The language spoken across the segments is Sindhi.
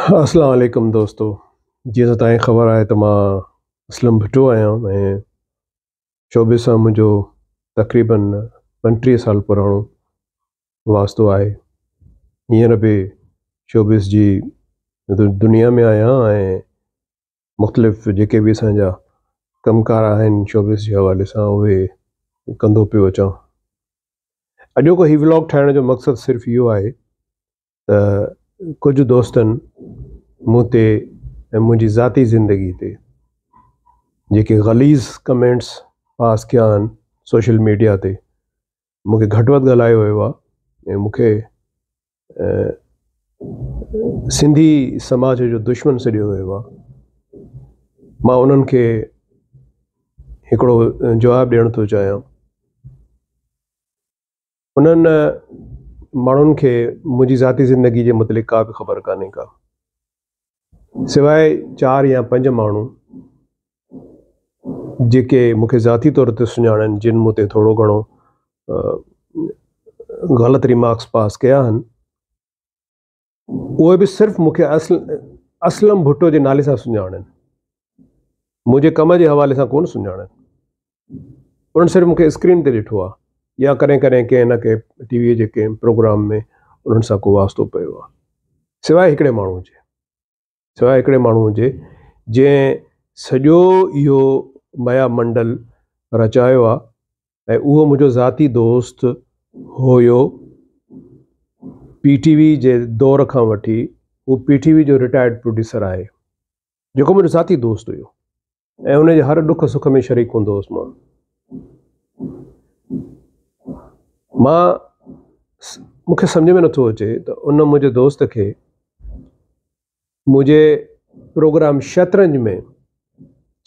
اسلام عليڪم دوستو جيئن ته توهان کي خبر آهي ته مان اسلم ڀٽو آهيان ۽ شوبز سان منهنجو تقريبن 35 سال پراڻو واسطو آهي. هينئر به شوبز جي دنيا ۾ آهيان ۽ مختلف جيڪي به اسان جا ڪم ڪار آهن شوبز جي حوالي سان اهي ڪندو پيو اچان. اڄوڪو هي ولاگ ٺاهڻ جو مقصد صرف اهو آهي ته ڪجهه دوستن مون تي ۽ منهنجي ذاتي زندگي تي جيڪي غليظ ڪمينٽس پاس ڪيا آهن سوشل ميڊيا تي، مون کي گهٽ وڌ ڳالهايو ويو آهي ۽ مون کي سنڌي سماج جو دشمن سڏيو ويو آهي. مان انهن کي هڪڙو جواب ڏيڻ ٿو چاهيان. انهن ماڻهن کي منهنجي ذاتي زندگي جي متعلق ڪا به خبر ڪانهي ڪا، سواء چار يا پنج ماڻهو جيڪي مون کي ذاتي طور تي سڃاڻن، جن مون تي ٿورو گهڻو غلط ريمارڪس پاس ڪيا آهن. اهي به صرف مون کي اسلم ڀٽو جي نالي سان سڃاڻن، منهنجي ڪم جي حوالي سان ڪونه سڃاڻن. انهن صرف مون کي اسڪرين تي ڏٺو آهي يا ڪڏهن ڪڏهن ڪنهن نه ڪنهن ٽي ويء جي ڪنهن پروگرام ۾ انهن سان ڪو واسطو پيو آهي، سواء هڪڙي ماڻهوء جي، سواء هڪڙي ماڻهوء جي جنهن سڄو اهو مايا منڊل رچايو آهي ۽ اهو منهنجو ذاتي دوست هيو. پي ٽي وي جي دور کان وٺي هو پي ٽي وي جو رٽائرڊ پروڊيوسر آهي، جيڪو منهنجو ذاتي دوست هيو ۽ ان جي هر ڏک سک ۾ شريڪ هوندو هوس. مان مان مون کي سمجهه ۾ نٿو اچي ته ان منهنجي دوست کي منهنجي پروگرام شطرنج ۾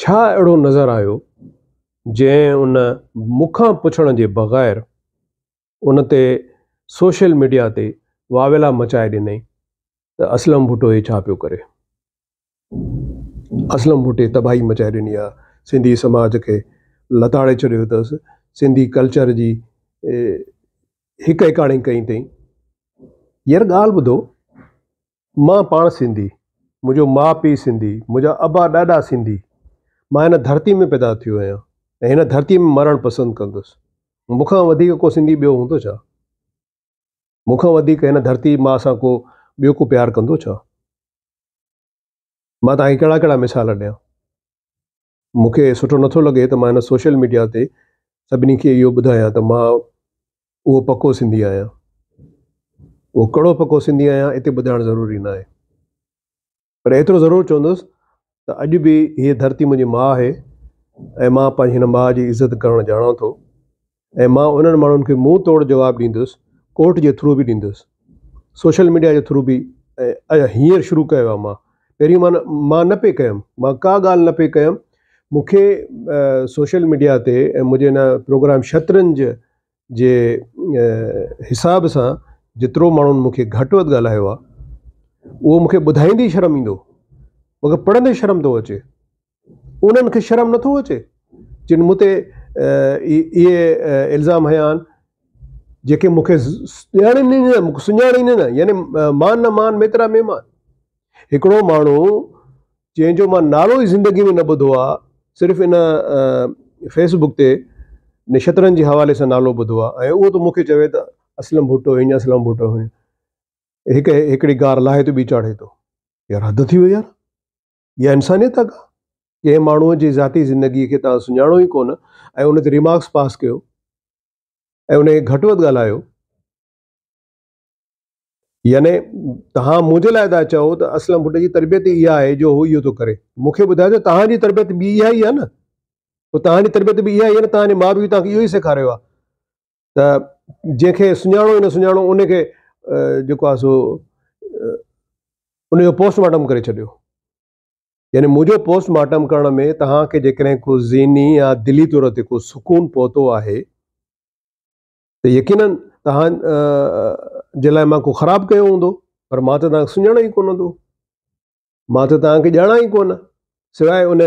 ڇا اهڙو نظر آيو جنهن ان مون کان پڇڻ جي بغير ان تي سوشل ميڊيا تي واويلا مچائي ڏنائين ته اسلم ڀٽو هي ڇا پيو ڪري، اسلم ڀٽي تباهي مچائي ڏني آ، سنڌي سماج کي لتاڙي ڇڏيو اٿس، سنڌي ڪلچر جي هڪ هڪاڻي ڪئي اٿئي. يار ڳالهه ٻڌو. مان پاڻ سنڌي، منهنجو ماء پيء سنڌي، منهنجا ابا ڏاڏا سنڌي، مان هن ڌرتي ۾ پيدا ٿيو آهيان ۽ هن ڌرتي ۾ مرڻ پسند ڪندس. مون کان وڌيڪ ڪو سنڌي ٻيو هوندو ڇا؟ مون کان وڌيڪ هن ڌرتي ماء سان ڪو ٻيو ڪو پيار ڪندو ڇا؟ مان توهان کي ڪهڙا ڪهڙا مثال ڏيان؟ مون کي سٺو نٿو لڳي ته مان هن سوشل ميڊيا تي سڀني کي اهو ٻڌايان ته مان اهو پڪو سنڌي آهيان. اهو ڪهڙو پڪو سنڌي آهيان اتي ٻڌائڻ ضروري ناهي. پر ايترو ضرور چوندس ته اڄ به هيء ڌرتي منهنجي ماء آهي ۽ مان پنهنجي هن ماء جي عزت ڪرڻ ڄاڻان ٿو ۽ مان انهن ماڻهن کي منهن توڙ جواب ڏيندس، ڪورٽ جي ٿرو به ڏيندس، سوشل ميڊيا جي ٿرو به ۽ هينئر شروع ڪيو آهي مان، پهرين مان مان نه پئي ڪيم، مان ڪا ڳالهه نه پئي ڪيم، مون کي سوشل ميڊيا تي ۽ منهنجي هن پروگرام شطرنج جي حساب سان جيترو ماڻهن مون کي گهٽ وڌ ڳالهايو آهي اهو مون کي ٻڌائيندي شرم ايندو، مون کي پڙهندي شرم ٿو اچي. انهن کي شرم نٿو اچي جن مون تي اهي الزام هنيا آهن جيڪي مون کي ڄاڻين ئي نه، مون کي سڃاڻين ئي نه، يعني مان نه مان ميترا مهمان. هڪڙو ماڻهو جنهن جو مان نالو ئي زندگي ۾ نه ٻڌو آهي، صرف ان فيس بڪ تي شطرنج جي حوالي سان نالو ٻڌو آهي ۽ اهو ٿو مون کي چوي ته اسلم ڀٽو هيئن اسلم ڀٽو هيئن، هڪ هڪڙي گار لاهي ٿو ٻي چاڙهي ٿو. يار حد ٿي وئي يار. اها انسانيت آ ڪا؟ ڪنهن ماڻهوء جي ذاتي زندگيء کي توهان سڃاڻو ئي ڪونه ۽ ان تي ريمارڪس پاس ڪيو ۽ ان کي گهٽ وڌ ڳالهايو. يعني توهان منهنجي لاء ٿا چئو ته اسلم ڀٽي جي تربيت ئي اها آهي جو هو اهو ٿو ڪري. مون کي ٻڌايو ته توهان جي تربيت به اها ئي آهي نه؟ پوء توهان جي تربيت به اها ئي آهي نه؟ توهان جي ماء پيء توهان کي اهو ئي سيکاريو آهي ته جنهن کي سڃاڻو ئي نه سڃاڻو ان کي جيڪو آهي سو ان جو پوسٽ مارٽم ڪري ڇڏيو. يعني منهنجو پوسٽ مارٽم ڪرڻ ۾ توهان کي جيڪڏهن ڪو ذهني يا دلي طور تي ڪو سڪون پهتو آهي ته يقينن توهان جي لاء مان ڪو خراب ڪيو هوندو، پر مان ته توهان کي سڃاڻان ئي ڪونه ٿو، مان ته توهان کي ڄاڻان ئي ڪونه، سواء ان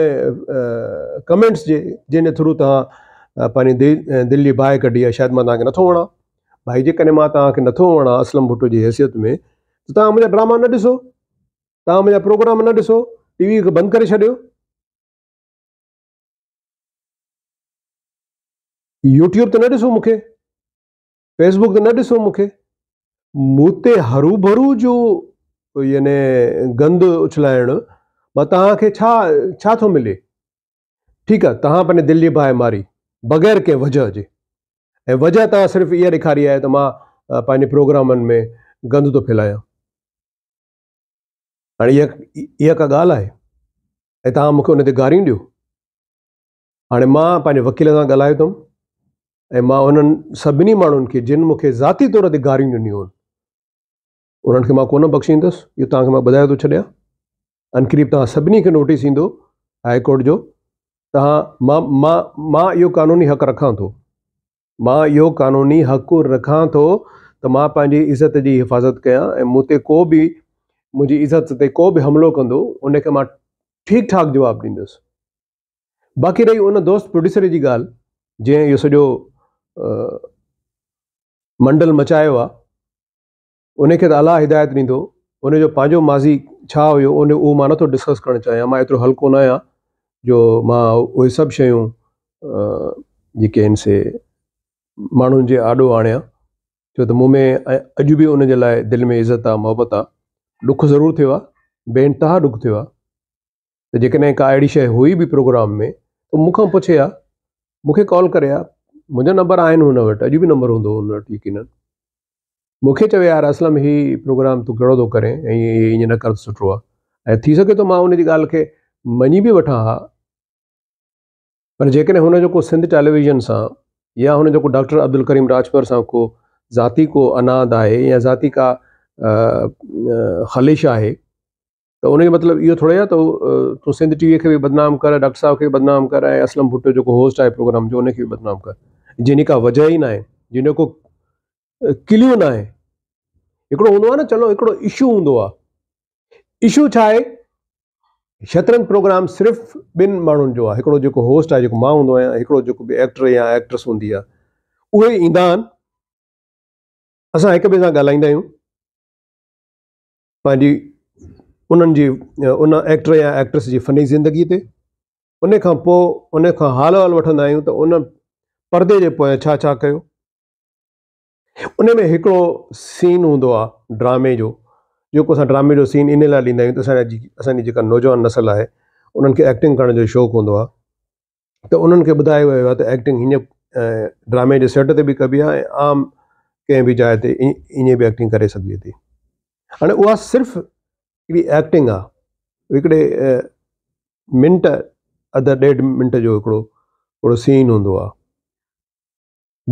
ڪمينٽس جي جنهن جي ٿرو توهان پنهنجي دل جي باهه ڪڍي آهي، شايد مان توهان کي نٿو وڻان. ڀائي جيڪڏهن مان توهان کي نٿو وڻان اسلم ڀٽو جي حيثيت ۾ ته توهان منهنجا ڊراما نه ڏسو. توهان منهنجا پروگرام نه ڏسو، ٽي وي کي بند ڪري ڇڏيو، يوٽيوب تي نه ڏسو مون کي، فيسبوڪ تي نه ڏسو مون کي، مون تي هروڀرو جو يعني گند اڇلائڻ مان توهان کي ڇا ڇا ٿو ملي؟ ٺيڪ آهي توهان پنهنجي دل جي باهه ماري بغير ڪنهن وجهه جي ۽ وجهه توهان صرف اها ڏيکاري آهي ته مان پنهنجي پروگرامن ۾ گند ٿو ڦهلايان. هاڻي اها اها ڪا ڳالهه آهي ۽ توهان مون کي ان تي گاريون ڏيو. هاڻي مان پنهنجي وڪيل سان ڳالهايو اٿم ۽ مان انهن سڀني ماڻهن کي جن مون کي ذاتي طور تي گاريون ڏنيون آهن انهن کي مان ڪونه بخشيندس. اهو توهان کي مان ٻڌائي ٿو ڇڏيان. عنقريب توهان سڀني کي نوٽيس ايندو هاء ڪورٽ جو. توهان مان مان مان اهو قانوني حق رکان ٿو. مان اهو قانوني حق رکان ٿو ته مان پنهنجي عزت جي حفاظت ڪيان ۽ مون تي ڪو به منهنجي عزت تي ڪو به حملو ڪندو ان کي مان ٺيڪ ٺاڪ جواب ڏيندس. باقي رهي ان دوست پروڊيوسر جي ڳالهه جنهن اهو سڄو منڊل مچايو آهي ان کي ته الله هدايت ڏيندو. ان جو پنهنجو ماضي ڇا هيو ان اهو مان نٿو ڊسڪس ڪرڻ چاهيان. مان ايترو هلڪو نه آهيان جو مان اهي سڀ شيون جيڪي آهن سي ماڻهن جي آڏو آڻيان، ڇو ته مون ۾ اڄ به ان جي لاء دل ۾ عزت آهي، محبت آهي. ڏک ضرور ٿيو آهي، بي انتها ڏک ٿيو آهي ته جيڪڏهن ڪا اهڙي شيء هئي به پروگرام ۾ ته مون کان پڇي ها، مون کي ڪال ڪري ها. منهنجا نمبر آهن هن وٽ، اڄ به نمبر هوندو هن وٽ يقينن. مون کي چوي يار اسلم هي پروگرام تون ڪهڙو ٿو ڪرين ۽ هي ائين نه ڪر ته سٺو آهي. ۽ ٿي سگهي ٿو مان ان جي ڳالهه کي مڃي به وٺان ها، پر جيڪڏهن هن جو ڪو سنڌ ٽيليويزن سان يا هن جو ڪو ڊاڪٽر عبدالڪريم راڄپر سان ڪو ذاتي ڪو عناد آهي يا ذاتي ڪا خلش آهي ته ان جو مطلب اهو ٿوري آهي ته تون سنڌ ٽي وي کي به بدنام ڪر، ڊاڪٽر صاحب کي به بدنام ڪر ۽ اسلم ڀٽو جيڪو هوسٽ آهي پروگرام جو ان کي به بدنام ڪر، جنهن جي ڪا وجه ئي ناهي، جنهن جو ڪو ڪليو ناهي. هڪڙو هوندو آهي نه چلو هڪڙو اشو هوندو آهي. اشو ڇا آهي؟ شطرنج پروگرام صرف ٻن ماڻهن جو آهي، هڪڙو جيڪو هوسٽ آهي جيڪو مان هوندو آهيان، هڪڙو جيڪو به ايڪٽر يا ايڪٽرس هوندي آهي اهي ايندا آهن، اسان هڪ ٻئي سان ڳالهائيندا آهيون، پنهنجي انهن جي ان ايڪٽر يا ايڪٽرس جي فني زندگي تي، ان کان پوء ان کان حال احوال وٺندا آهيون ته ان پردي جي پويان ڇا ڇا ڪيو. ان ۾ هڪڙو سين هوندو آهي ڊرامي جو، جيڪو اسان ڊرامي جو سين ان لاء ڏيندا آهيون ته اسان جي جيڪا نوجوان نسل آهي انهن کي ايڪٽنگ ڪرڻ جو شوق هوندو آهي ته انهن کي ٻڌايو ويو آهي ته ايڪٽنگ هيئن ڊرامي جي سيٽ تي به ڪبي آهي ۽ عام ڪنهن به جاء تي ائين به ايڪٽنگ ڪري سگهجي ٿي. هاڻي اها صرف هڪڙي ايڪٽنگ آهي، هڪڙي منٽ اڌ ڏيڍ منٽ جو هڪڙو هڪڙو سين هوندو آهي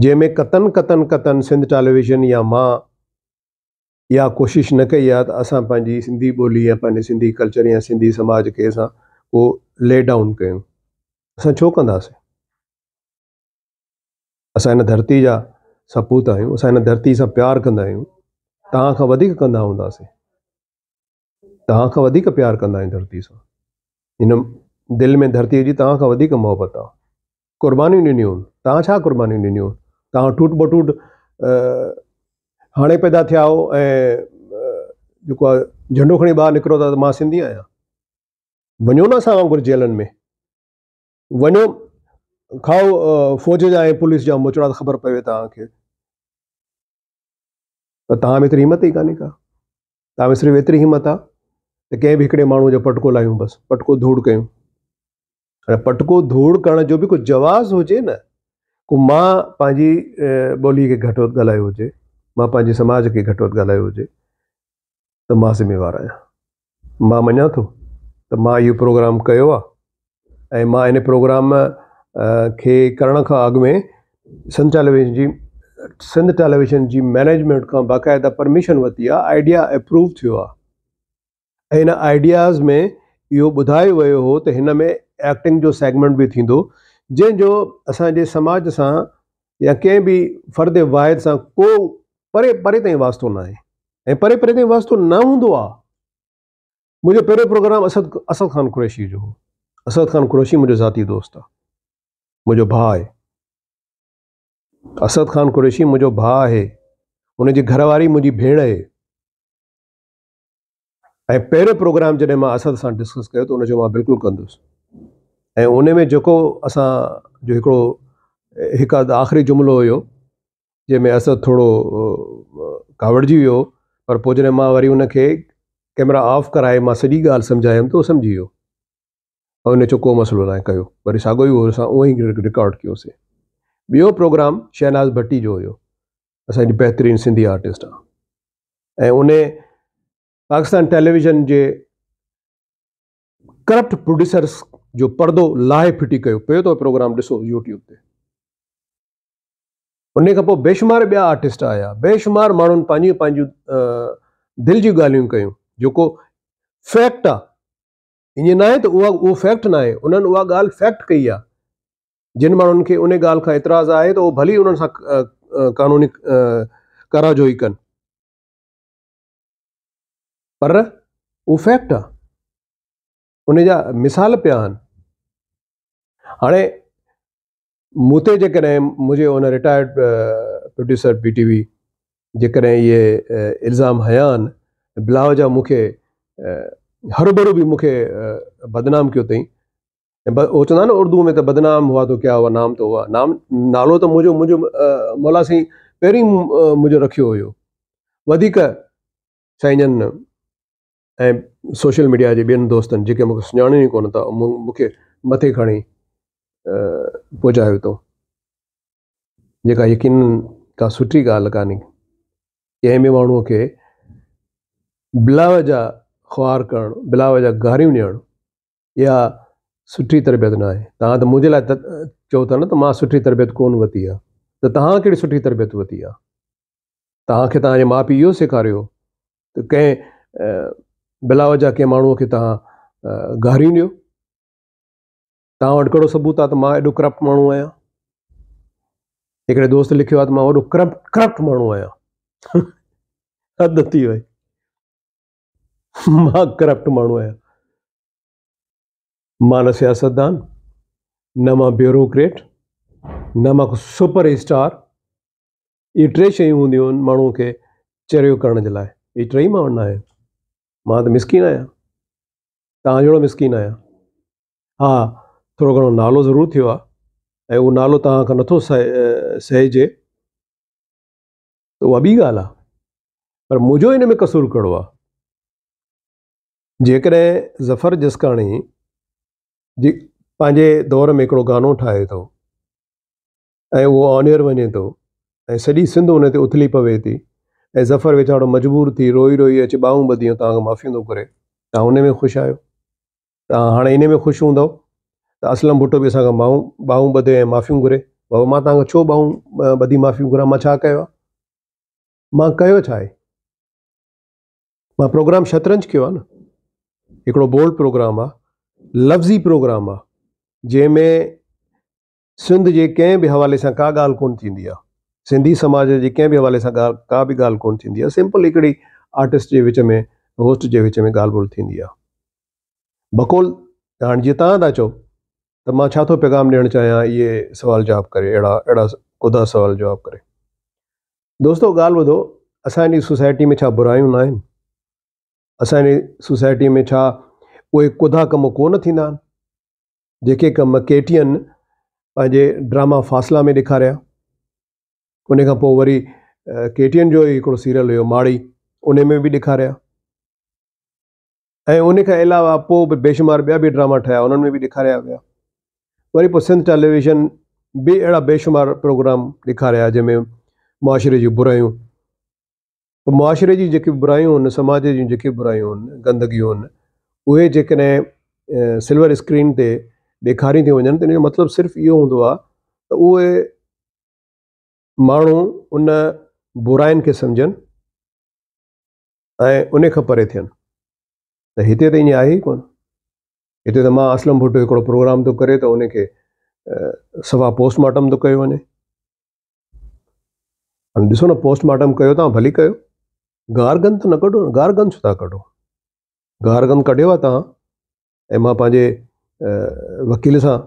جنهن ۾ قطن قطن قطن سنڌ ٽيليويزن يا مان اها ڪوشش نه ڪئي آهي ته اسان پنهنجي سنڌي ٻولي يا پنهنجي سنڌي ڪلچر يا سنڌي سماج کي اسان ڪو لي ڊائون ڪيون. اسان ڇو ڪنداسين؟ اسان هن ڌرتي جا سپوت آهيون، اسان هن ڌرتي سان پيار ڪندا آهيون، توهان کان وڌيڪ ڪندا هونداسين، توهان کان وڌيڪ پيار ڪندا آهيون ڌرتي سان. هن دل ۾ ڌرتي جي توهان کان وڌيڪ محبت آهي. قربانيون ڏنيون، توهان ڇا قربانيون ڏنيون؟ توهان ٽوٽ ٻٽوٽ هاڻي پيدا ٿيا آهيو ۽ جيڪو آهي جهنڊو کڻي ٻاهر نڪرو ٿا ته مان سنڌي آهيان. وڃو نه اسان وانگر جيلن ۾، وڃو کائو فوج جا ۽ پوليس جا موچڙا ته خبر پوي توهان کي. پر توهان ۾ ايتري همت ئي ڪانهي ڪا. توهان ۾ صرف ايتري همت آهي ته ڪنهن به هڪڙي ماڻهوء جو پٽڪو لاهيون بس، پٽڪو ڌوڙ ڪيون. هاڻي پٽڪو ڌوڙ ڪرڻ جو به ڪو جواز هجي نه، ڪو مان پنهنجي ٻولي کي گهٽ وڌ ڳالهايو هجي، مان پنهنجي سماج کي گهٽ وڌ ڳالهايو هجي ته مان ذميوار آهيان. مان مڃان ٿو ته مان اهو پروگرام ڪيو آهي ۽ مان ان پروگرام کي ڪرڻ کان اڳ ۾ سنڌ ٽيليويزن جي سنڌ ٽيليويزن جي مئنيجمينٽ کان باقاعده پرميشن ورتي آهي، آئيڊيا اپروو ٿيو آهي. ۽ ان آئيڊياز ۾ اهو ٻڌايو ويو هو ته هن ۾ ايڪٽنگ جو سيگمينٽ به ٿيندو جنهن جو اسان جي سماج سان يا ڪنهن به فرد واحد سان ڪو پري پري تائين واسطو ناهي ۽ پري پري تائين واسطو نه هوندو آهي. منهنجو پهريون پروگرام اسد اسد خان قريشي جو هو. اسد خان قريشي منهنجو ذاتي دوست آهي، منهنجو ڀاء آهي. اسد خان قريشي منهنجو ڀاء آهي، ان جي گهر واري منهنجي ڀيڻ آهي. ۽ پهريون پروگرام جڏهن مان اسد سان ڊسڪس ڪيو ته ان چيو مان بلڪل ڪندس ۽ ان ۾ جيڪو اسان جو هڪڙو هڪ اڌ آخري جملو هيو جنهن ۾ اسد ٿورو ڪاوڙجي ويو پر پوء جڏهن مان وري ان کي ڪيمرا آف ڪرائي مان سڄي ڳالهه سمجهايم ته هو سمجهي ويو ۽ ان چيو ڪو مسئلو ناهي ڪيو وري ساڳو ئي اسان اونئي ئي رڪارڊ ڪيوسي. ٻيو پروگرام شهناز ڀٽي جو هيو اسان جي بهترين سنڌي آرٽسٽ آ ۽ ان پاڪستان ٽيليويزن جي ڪرپٽ پروڊيوسرس جو پردو لاهي ڦٽي ڪيو پيو اٿو پروگرام ڏسو يوٽيوب تي ان کان پوء بيشمار ٻيا آرٽسٽ آيا بيشمار ماڻهن پنهنجون پنهنجون دل جون ڳالهيون ڪيون جيڪو فيڪٽ آ ائين ناهي ته اها اهو فيڪٽ ناهي انهن اها ڳالهه فيڪٽ ڪئي آ جن ماڻهن کي ان ڳالهه کان اعتراض آهي ته اهو ڀلي انهن سان قانوني ڪاراجوئي ڪن پر اهو فيڪٽ آهي ان جا مثال پيا آهن هاڻي مون تي جيڪڏهن منهنجي ان retired producer P T V جيڪڏهن اهي الزام هنيا آهن بلاوجه مون کي هروڀرو به مون کي بدنام ڪيو اٿئي هو چوندا آهن نه اردو ۾ ته بدنام هئا تو ڪيا هئا نام تو هئا نام نالو ته منهنجو منهنجو مولا سائين پهرين منهنجو رکيو هيو وڌيڪ سائين جن ۽ سوشل ميڊيا جي ٻين دوستن جيڪي مونکي سڃاڻن ئي ڪونه ٿا مونکي مٿي کڻي پهچايو اٿئون جيڪا يقينن ڪا سٺي ڳالهه ڪانهي. ڪنهن به ماڻهوء کي بلاوجه خوار ڪرڻ، بلاوجه گاريون ڏيڻ اها سٺي تربيت ناهي. توهان ته منهنجي لاء چئو ٿا نه ته مان سٺي تربيت ڪونه ورتي آهي ته توهان ڪهڙي سٺي تربيت ورتي آهي؟ توهان کي توهان جي ماء پيء اهو سيکاريو ته ڪنهن بلاوجه ڪنهن ماڻهوء کي توهان گاريون ڏيو؟ توهان وٽ ڪهڙو ثبوت آهي ته مان ايڏو ڪرپٽ ماڻهو آهيان؟ هڪڙي دوست لکيو آهي ته مان وڏو ڪرپٽ ڪرپٽ ماڻهو آهيان. حد ٿي وئي. مان ڪرپٽ ماڻهو آهيان. مان نه سياستدان، نه مان بيوروڪريٽ، نه مان ڪو سپر اسٽار. اهي ٽي شيون هونديون آهن ماڻهو کي چريو ڪرڻ جي لاء. اهي ٽئي مان وٽ نه آهن. مان ته مسڪين آهيان. توهان جهڙو مسڪين آهيان. ها ٿورو گهڻو نالو ضرور ٿيو آهي ۽ اهو نالو توهان کان نٿو سهجي ته اها ٻي ڳالهه آهي پر منهنجو ان ۾ قصور ڪهڙو آهي؟ جيڪڏهن ظفر جسڪاڻي جي پنهنجي دور ۾ هڪڙو گانو ٺاهي ٿو ۽ اهو آن ايئر وڃي ٿو ۽ سڄي سنڌ ان تي اٿلي پوي ٿي ۽ ظفر ويچارو مجبور ٿي روئي روئي اچي ٻانهون ٻڌي ۽ توهان کان معافيون ٿو گهري توهان ان ۾ خوش آهيو؟ توهان هاڻي ان ۾ خوش هوندؤ ته اسلم ڀٽو به اسان کان ٻانهون ٻانهون ٻڌي ۽ معافيون گهري بابا مان توهان کان ڇو ٻانهون ٻڌي معافيون گهران مان ڇا ڪيو آهي؟ مان ڪيو ڇا آهي؟ مان پروگرام شطرنج ڪيو آهي نه هڪڙو بولڊ پروگرام آهي لفظي پروگرام آهي جنهن ۾ سنڌ جي ڪنهن به حوالي سان ڪا ڳالهه ڪونه ٿيندي آهي سنڌي سماج جي ڪنهن به حوالي سان ڳالهه ڪا به ڳالهه ڪونه ٿيندي آهي سمپل هڪڙي آرٽسٽ جي وچ ۾ هوسٽ جي وچ ۾ ڳالهه ٻولهه ٿيندي آهي بقول هاڻي جيئن توهان ٿا چئو ته مان ڇا ٿو پيغام ڏيڻ چاهيان اهي سوال جواب ڪري اهڙا اهڙا ڪڌا سوال جواب ڪري دوستو ڳالهه ٻڌو اسان جي سوسائٽي ۾ ڇا برايون نه آهن اسان جي سوسائٽي ۾ ڇا اهي ڪڌا ڪم ڪونه ٿيندا آهن جيڪي ڪم ڪي ٽي اين پنهنجي ڊراما فاصلا ۾ ڏيکاريا ان کان پوء وري ڪي ٽي اين جو ئي هڪڙو سيريل هيو ماڙي ان ۾ به ڏيکاريا ۽ ان کان علاوه پوء به بيشمار ٻيا به ڊراما ٺهيا انهن ۾ به ڏيکاريا ويا وري پوء سنڌ ٽيليويزن به اهڙا بيشمار پروگرام ڏيکاريا جنهن ۾ معاشري جون برايون ته معاشري جون جيڪي برايون آهن، سماج جون جيڪي برايون آهن، گندگيون آهن، اهي جيڪڏهن سلور اسڪرين تي ڏيکاريون ٿيون وڃن ته ان جو مطلب صرف اهو هوندو آهي ته اهي ماڻهو ان براين کي سمجهن ۽ ان کان پري ٿين ته هتي ته ائين آهي ئي ڪونه. هتي ته مان اسلم ڀٽو هڪڙو پروگرام ٿو ڪري ته ان کي سوا پوسٽ مارٽم ٿو ڪيو وڃي. هاڻي ڏسو نه پوسٽ مارٽم ڪيو تان ڀلي ڪيو گارگند ته نه ڪڍو نه گارگند ڇو ٿا ڪڍو گارگند ڪڍيو آ تان ۽ مان پنهنجي وڪيل سان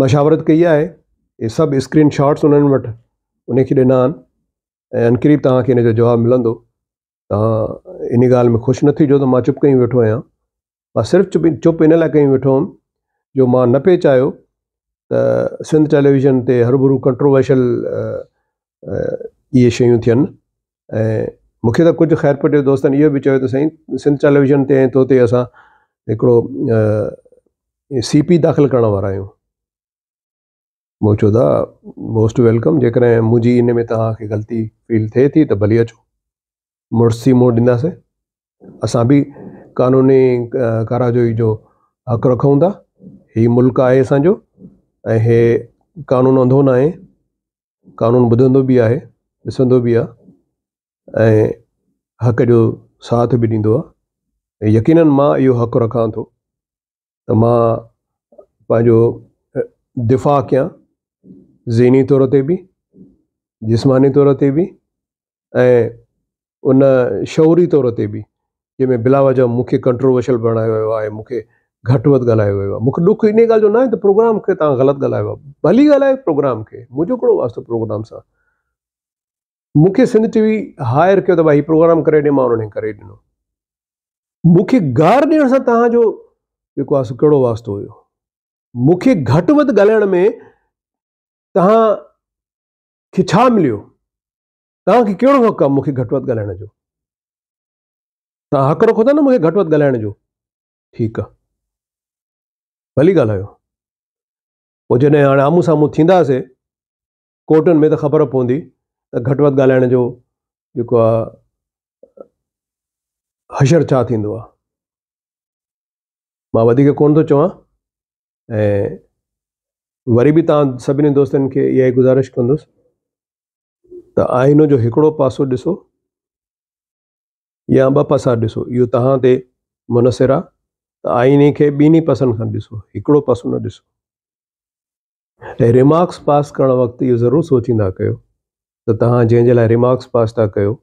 مشاورت ڪئي آهي اهي سڀ اسڪرين شاٽس انهن وٽ ان کي ڏنا آهن ۽ عنقريب توهان کي ان جو جواب ملندو. توهان ان ڳالهه ۾ خوش نه ٿجو ته مان چپ ڪيون ويٺو آهيان. مان صرف چپ چپ ان لاء ڪيون ويٺو هوم جو مان نه پئي چاهيو ته سنڌ ٽيليويزن تي هرڀرو ڪنٽروورشل اهي شيون ٿين ۽ مون کي ته ڪجهه خيرپور جي دوستن اهو به چيو ته سائين سنڌ ٽيليويزن تي ۽ تو تي اسان هڪڙو سي پي داخل ڪرڻ وارا آهيون. مون چيو ته موسٽ welcome جيڪڏهن منهنجي ان ۾ توهان کي غلطي فيل ٿئي ٿي ته ڀلي اچو مڙس ٿي منهن ڏينداسين اسان به قانوني ڪاراجوئي جو حق رکون ٿا هي ملڪ آهي اسانجو ۽ هي قانون انڌو نه آهي قانون ٻڌندو به آهي ڏسندو به آهي ۽ حق جو ساٿ به ڏيندو آهي ۽ يقينن مان اهو حق رکان ٿو ته مان پنهنجو دفاع ڪيان ذهني طور تي به جسماني طور تي به ۽ ان شعوري طور تي به جنهن ۾ بلا وجه مون کي ڪنٽروورشل بڻايو ويو آهي مون کي گهٽ وڌ ڳالهايو ويو آهي مون کي ڏک ان ڳالهه جو ناهي ته پروگرام کي توهان غلط ڳالهايو آهي ڀلي ڳالهايو پروگرام کي منهنجو ڪهڙو واسطو پروگرام سان مون کي سنڌ ٽي وي هائر ڪيو ته ڀائي هي پروگرام ڪري ڏي مان انهن کي ڪري ڏنو مون کي گار ڏيڻ سان توهان جو جيڪو آهي سو ڪهڙو واسطو هيو مون کي گهٽ وڌ ڳالهائڻ ۾ توهان کي ڇا مليو توهان کي ڪهڙو حق آهي مون کي گهٽ وڌ ڳالهائڻ جو توهان حق رکو ٿا نه مون کي گهٽ وڌ ڳالهائڻ جو ٺيڪ آهي ڀلي ڳالهايو پوء جڏهن هاڻي آمهون سامهون ٿينداسي ڪورٽن ۾ ته خبر پوندي ته گهٽ وڌ ڳالهائڻ جو جيڪو آ حشر ڇا ٿيندو آ. مان وڌيڪ ڪونه ٿو چوان ۽ وري به توهان سڀني دوستن کي اها ئي گذارش ڪندس ته آئينو جو هڪڙو پاسو ڏسو يا ٻه پاسا ڏسو اهو توهان تي منحصر آ ته آئيني کي ٻنهي پاسن کان ڏسو هڪڙو پاسو نه ڏسو. ۽ ريمارڪس پاس ڪرڻ وقت اهو ضرور سوچيندا ڪيو ته توهان جنهن جي لاء ريمارڪس پاس ٿا ڪيو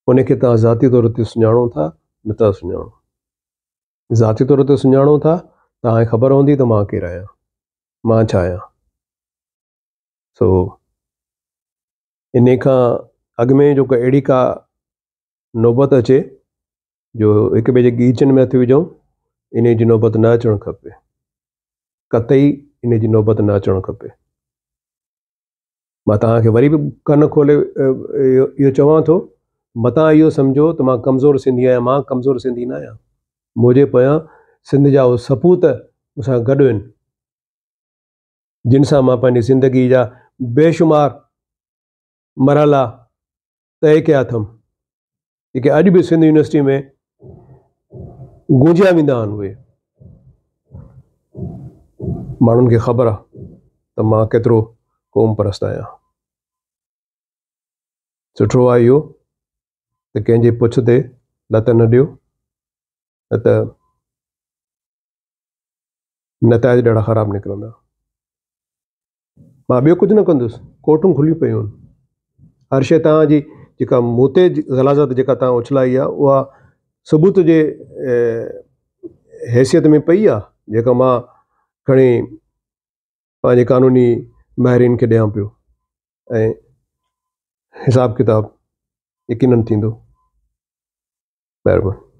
ان کي توهان ذاتي طور تي سڃاڻو ٿا نه ٿا سڃاڻو. ذاتي طور تي سڃاڻو ٿا توهان کي خبر هوندي ته مان ڪير آهيان مان ڇا آهيان. سو انهي کان اڳ ۾ جو اهڙي ڪا نوبت اچي جو هڪ ٻئي جي ڳيچن ۾ هٿ وجهون، انهيء جي نوبت نه اچڻ کپي. قطعي انهيء جي نوبت نه اچڻ کپي. مان توهان کي وري به ڪن کولي اهو چوان ٿو، متان اهو سمجهو ته مان ڪمزور سنڌي آهيان، مان ڪمزور سنڌي نه آهيان. منهنجي پويان سنڌ جا اهي سپوت مون سان گڏ آهن، جن سان مان پنهنجي زندگيء جا بيشمار مرحلا طئي ڪيا اٿم، جيڪي اڄ به سنڌ يونيورسٽي ۾ گونجيا ويندا آهن اهي ماڻهن کي خبر آهي ته مان ڪيترو قوم پرست آهيان. سٺو آهي اهو ته ڪنهن جي پڇ تي لت نه ڏيو نه ته نتائج ڏاڍا خراب نڪرندا. مان ٻيو ڪجهه نه ڪندس، ڪورٽون کليون پيون آهن، هر شيء توهان جي جيڪا مون تي غلاظت جيڪا توهان اڇلائي آهي اها ثبوت جي حيثيت ۾ پئي آهي جيڪا مان کڻي پنهنجي قانوني ماهرين کي ڏيان پيو ۽ حساب ڪتاب يقينن ٿيندو. مهرباني.